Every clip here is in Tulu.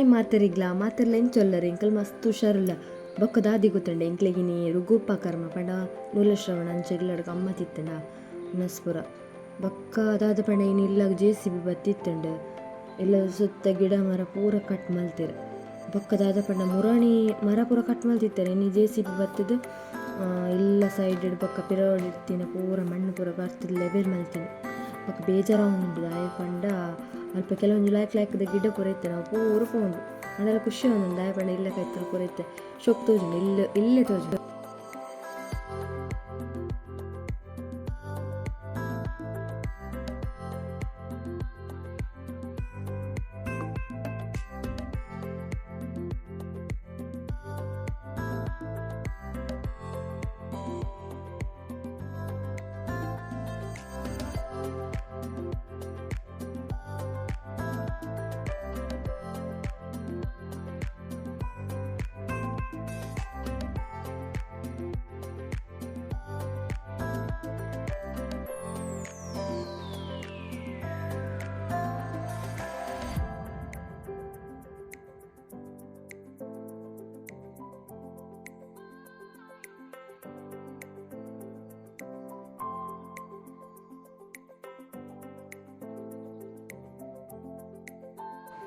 ಹಾಯ್ ಮಾತೆರಿಗ್ಲಾ ಮಾತೆರ್ಲ ಎಂಚೊಲ್ಲರ್ ಎಂಕುಲು ಮಸ್ತ್ ಹುಷಾರುಲ್ಲ ಬೊಕ್ಕ ದಾದಿ ಗೊತ್ತುಂಡೆ ಎಂಕ್ಲೆಗಿನಿ ರುಗುಪ ಕರ್ಮ ಪಂಡ ನೂಲಶ್ರವಣ ಅಂಚ ಇಲ್ಲಡ್ ಗಮ್ಮತ್ ಇತ್ತ್ಂಡ ನಸ್ಪುರ ಬೊಕ್ಕ ದಾದ ಪಂಡ ಇನಿ ಇಲ್ಲಗ್ ಜೆ.ಸಿ.ಬಿ ಬತ್ತಿತ್ತ್ಂಡ್ ಇಲ್ಲ ಸುತ್ತ ಗಿಡ ಮರ ಪೂರ ಕಟ್ ಮಲ್ತೆರ್ ಬೊಕ್ಕ ದಾದ ಪಂಡ ಮುರಾಣಿ ಮರ ಪೂರ ಕಟ್ ಮಲ್ತಿತ್ತೆರ್ ಇನಿ ಜೆ.ಸಿ.ಬಿ ಬತ್ತುದು ಇಲ್ಲ ಸೈಡ್ ಬೊಕ್ಕ ಪಿರವುಡು ಇತ್ತಿನ ಪೂರ ಮಣ್ಣು ಪೂರ ಗರ್ತ್‌ದ್ ಲೆವೆಲ್ ಮಲ್ತಿನಿ ಬೊಕ್ಕ ಬೇಜಾರಾವೊಂದುಂಡು ದಾಯೆ ಪಂಡ ಅಲ್ಪ ಕೆಲವೊಂಜಿ ಲಾಯ್ಕ್ ಲಾಯ್ಕ್‌ದ ಗಿಡ ಪೂರ ಇತ್ತ್ಂಡ್ ಅವು ಪೂರ ಪೋಂಡು ಆಂಡಲ ಖುಷಿ ಆವೊಂದುಂಡು ದಾಯೆ ಪಂಡ ಇಲ್ಲ ಕೈತಲ್ ಪೂರ ಇತ್ತೆ ಶೋಕು ತೋಜುಂಡು ಇಲ್ಲ್ ಇಲ್ಲೇ ತೋಜುಂಡು.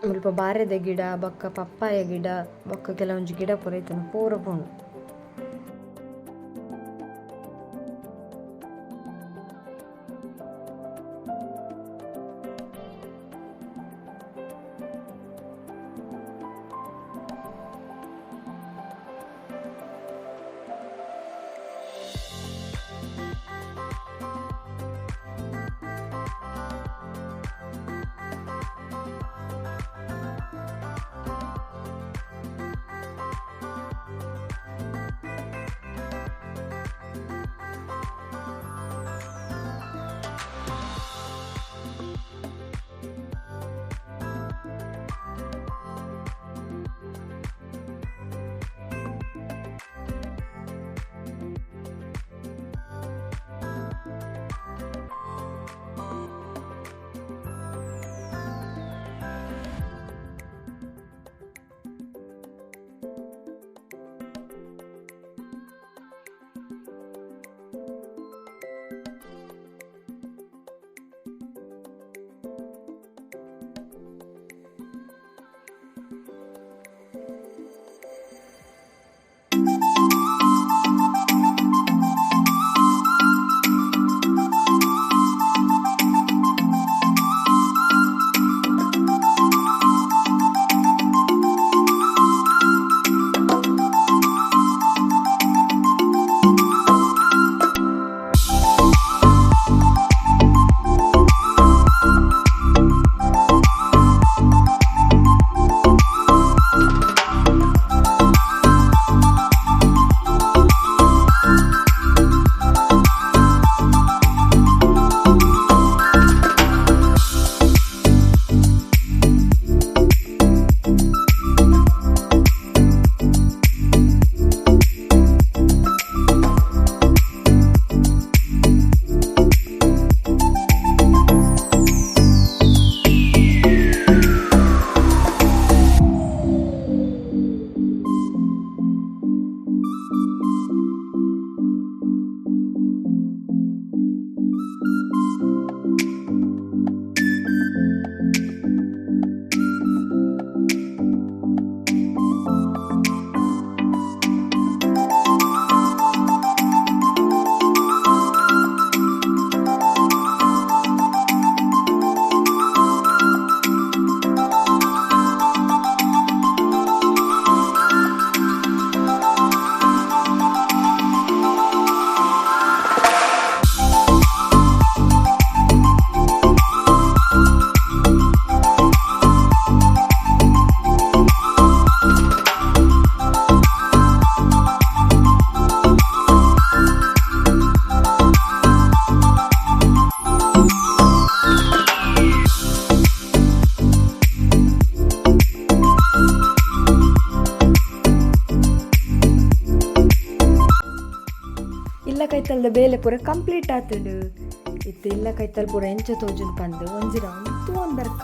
ಮುಲ್ಪ ಬಾರೆದ ಗಿಡ ಬೊಕ್ಕ ಪಪ್ಪಾಯ ಗಿಡ ಬೊಕ್ಕ ಕೆಲವೊಂಜಿ ಗಿಡ ಪೂರ ಇತ್ತ್ಂಡ್ ಪೂರ ಪೋಂಡು. ಇಲ್ಲ ಕೈತಲ್ದ ಬೇಲೆ ಪೂರ ಕಂಪ್ಲೀಟ್ ಆತುಂಡು ಇತ್ತೆ ಇಲ್ಲ ಕೈತಲ್ ಪೂರ ಎಂಚ ತೋಜುಂಡು ಪಂದ್ ಒಂಜಿ ರೌಂಡ್ ತೂವೊಂದು ಬರ್ಕ.